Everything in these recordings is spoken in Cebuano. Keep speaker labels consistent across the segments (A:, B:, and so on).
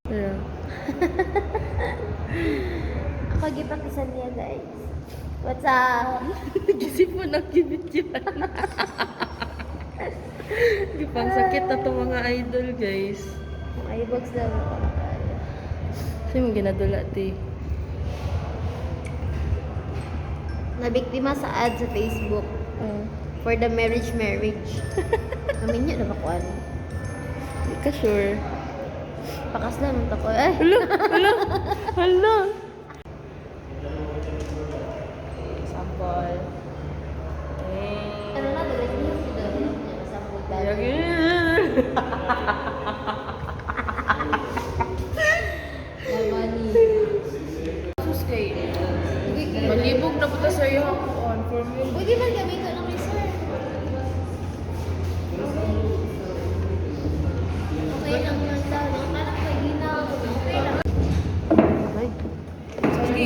A: Yeah.
B: Ako gipakisan niya, guys. What's up?
A: Gisip mo na gibit yan. Gipang sakit na to mga idol, guys.
B: Ang eyebags lang ako kaya.
A: Sa'yo mo ginadula, ti.
B: Nabiktima sa ad sa Facebook
A: Oh.
B: for the marriage marriage. Naminyo na ba ko ano?
A: Di ka sure.
B: Pakaslan ng tako. Eh!
A: Hala! Hala! Hala! Sample. Eh.
B: Ano na, dala niyo si Dala niya sa food. Labani.
A: Sus kay. Malibog na punta sa iyo on for me.
B: Pwede man gamitin ng sir. Okay lang man daw. Parang paginaw. Okay lang.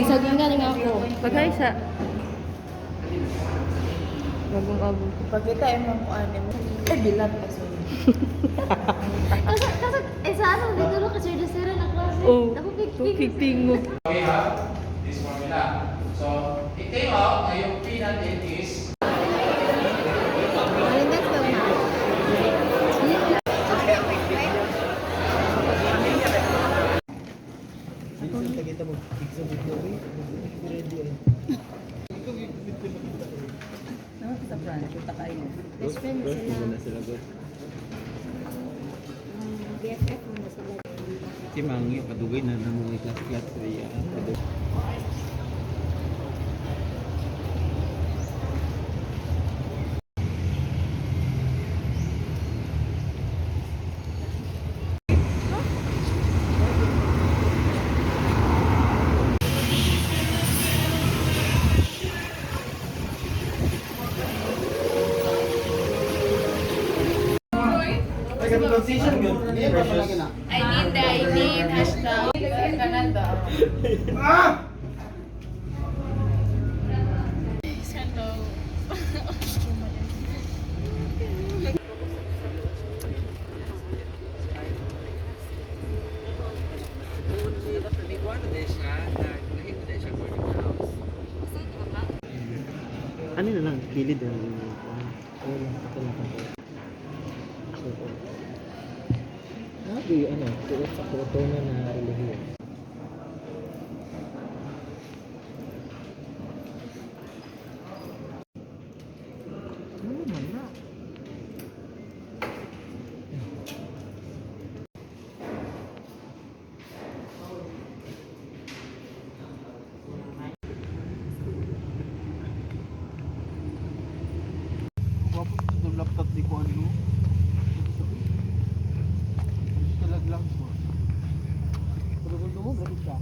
A: Saging nga ako. Paghay sa. Bagong abo.
C: Pagkita ay mga kuan mo. Ay bilat pa sorry.
B: Kasi, kasi, eh sa ano, dito lang kasi sir na klase.
A: Oh,
B: Ako pig-pig.
A: pig mo.
D: We have this formula. So, it came out na yung P natin is
B: Alin next na?
C: Sa branch ta kayo.
B: Best friend na sila. BFF mo na sila.
E: Si Mangi, padugay na namong class-class siya. Padugay.
C: I need the I need hashtag Canada. Hello.
E: Ano na lang, gilid na lang yung kuwan. Oo, ito lang ako. Ako ko. Sabi, ano, tuot sa kuto na na relihiyon. Ano man na?
F: Wapo ito laptop di ko ano. Talag lang ko. Pero kung mo, ganit ka.